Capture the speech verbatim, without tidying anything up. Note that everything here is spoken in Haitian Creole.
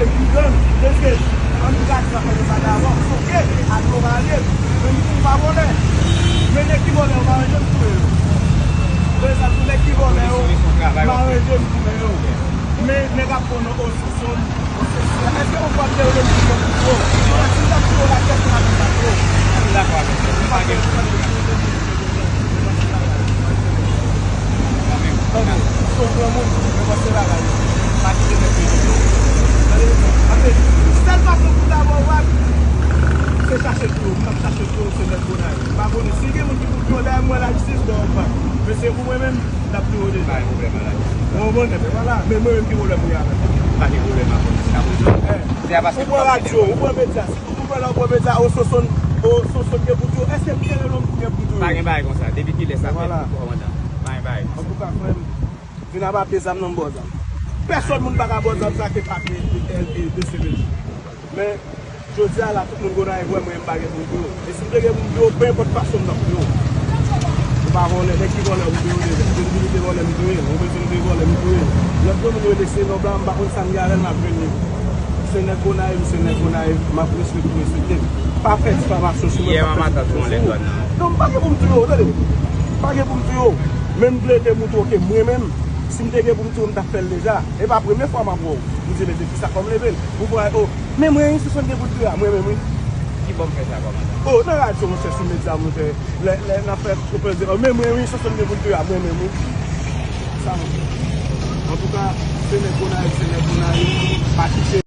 Gang, mesye, ann di sa, sa fè nou pa dakò. Oke, al yo pa ale. Men nou pa vòlè. Men nèg ki vòlè yo, pa ranje m touye yo. Lè sa tou nèg ki vòlè yo, pa ranje m touye yo. Men nèg ap pran nan Ososonn, Ososonn. Èske ou pa vle yo menm ki vòlè yo? Paske si m t ap touye yo la, kèk moun ap vin bat yo. M dakò avèk ou. Pa gen Tande, si w granmoun, repanse bagay yo. Pa kite nèg yo. Tande, paske sèl fason pou w ta bon bak, se chache tou. M ap chache tou, se nèg Gonayiv. M pa konnen si gen moun ki pou tou, dayè m wè lajistis bò yon bak. Men se pou mwen menm, l ap tou yo deja. Pa gen pwoblèm a lajistis. Ou konprann? Ebyen vwala. Men mwen menm ki pwoblèm mwen avè l? Pa gen pwoblèm avè l jiska prezan. Eh, ou pran radyo, ou pran medya, si Ou pran la, ou pran medya, Ososonn, Ososonn gen pou tou. Èske m te rele w m tou gen pou tou? Pa gen bagay konsa. Depi kilè sa fèt, kòmandan? Pa gen bagay konsa. Antouka, frè m, vin ap achte zam nan, m ba w zam. Pèsonn moun pa ka ba w zam, sa ke pa ke de, de, de semèn. Men, jodi a la, tout moun Gonayiv wè mwen, m pa gen pou m tou. E si m te gen pou m tou, penenpòt fason m t ap tou. Ou pa vòlè, nèg ki vòlè, ou tou yo deja. Depi li te vòlè, m tou ye. Ou bezwen m te vòlè, m tou ye. Lòt moun rele se non blan, m pa konn sa m gen avè l, m ap jwenn li. Se nèg Gonayiv, se nèg Gonayiv, m ap respekte, respekte. Pa fè difamasyon sou mwen, pa fè difamasyon sou ou. Non, m pa gen pou m touye w, tande. M pa gen pou m touye w. Men m vle te moutre w ke mwen menm, si m te gen pou m touye w, m t ap fè l deja. E pa premye fwa m ap wè w. M di, mesye, kisa fò m leve l? Ou pran, oh, men mwen, wi, se sòt gen pou l touye a, mwen menm, wi. Ki bò m fè sa, kòmandan? Oh, nan radyo, monchè, sou medya, monchè. Lè, lè n ap fè konpozisyon, men mwen wi, se sòt gen pou l touye a, mwen menm wi. Sa mwen. Antouka, se nèg Gonayiv, se nèg Gonayiv, pa kite